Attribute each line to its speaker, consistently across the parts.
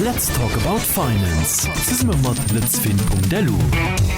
Speaker 1: Let's talk about finance zesumme mat lëtzfin.lu.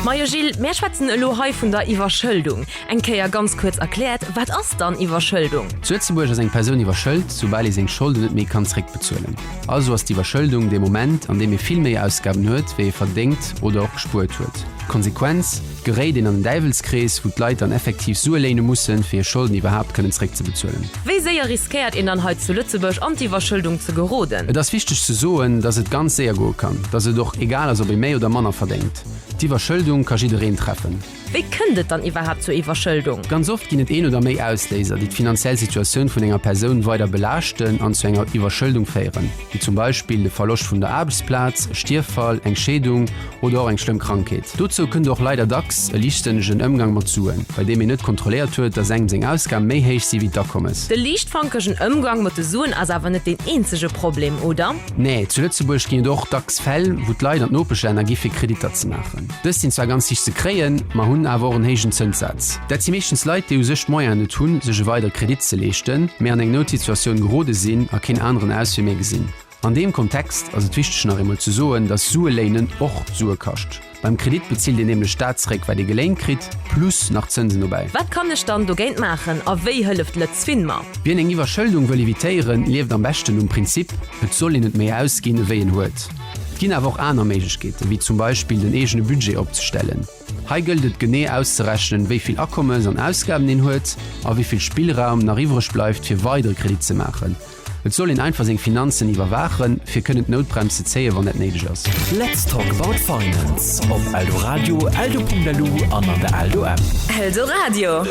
Speaker 2: Majo Gilles, mär schwätzen elo hei vun der Iwwerschëldung. Eng Kéier ganz kuerz erkläert, wat ass dann Iwwerschëldung?
Speaker 3: Zu Lëtzebuerg ass eng Persoun iwwerschëlt, soubal ee seng Scholden net méi kann zeréckbezuelen. Also ass d'Iwwerschëldung dee Moment, an deem ee vill méi Ausgaben huet, wéi ee verdéngt oder och gespuert huet. D'Konsequenz, Et geréit een an en Däiwelskrees, wou d'Leit dann effektiv Sue léine mussen, fir hir Scholden iwwerhaapt kënnen zeréckzebezuelen.
Speaker 2: Wéi séier riskéiert een dann hei zu Lëtzebuerg an d'Iwwerschëldung ze geroden?
Speaker 3: Et ass wichteg ze soen, dass et ganz séier goe kann, dass et och egal ass, ob ee méi oder manner verdéngt. D'Iwwerschëldung ka jiddereen treffen.
Speaker 2: Wéi kënnt et dann iwwerhaapt zur Iwwerschëldung?
Speaker 3: Ganz oft ginn et een oder méi Ausléiser, déi d'finanziell Situatioun vun enger Persoun weider belaaschten an zu enger Iwwerschëldung féieren, wéi zum Beispill de Verloscht vun der Aarbechtsplaz, e Stierffall, eng Scheedung oder och eng schlëmm Krankheet. Dozou kënnt och leider dacks e liichtsënnegen Ëmgang mat Suen, bei deem een net kontrolléiert huet, dass engem seng Ausgabe méi héich si wéi d'Akommes.
Speaker 2: De liichtfankegen Ëmgang mat de Suen ass awer net deen eenzege Problem, oder?
Speaker 3: Nee, zu Lëtzebuerg ginn et och dacks Fäll, wou d'Leit an d'Nopeschlänner gi fir Kreditter ze maachen. Dës sinn zwar ganz liicht ze kréien, ma hunn awer och en héijen Zënssaz. Dat si meeschtens Leit, déi u sech d'Moyenen net hunn, sech e weidere Kredit ze leeschten, mee an eng Noutsituatioun gerode sinn a keen aneren Auswee méi gesinn. An deem Kontext ass et wichteg nach eemol ze soen, dass Sue léinen och Sue kascht. Beim Kredit bezilt een nämlech dat zeréck, wat ee geléint kritt, plus nach Zënsen dobäi.
Speaker 2: Wat kann ech dann dogéint maachen a wéi hëlleft Lëtzfin mer?
Speaker 3: Wien eng Iwwerschëldung wëll evitéieren, lieft am beschten nom Prinzip, et soll een net méi ausginn, ewéi een huet. Et ginn awer och aner Méiglechkeeten, wéi zum Beispill den eegene Budget opzestellen. Hei gëllt et genee auszerechnen, wéi vill Akommes an Ausgaben een huet a wéi vill Spillraum nach iwwreg bleift, fir weidere Kredit ze maachen. Et soll een einfach seng Finanzen iwwerwaachen, fir kënnen d'Noutbrems ze zéien, wann dat néideg ass.
Speaker 1: Let's talk about finance op Eldoradio, eldo.lu an an der Eldo App.
Speaker 2: Eldoradio,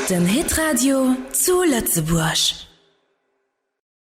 Speaker 2: den Hitradio zu Lëtzebuerg.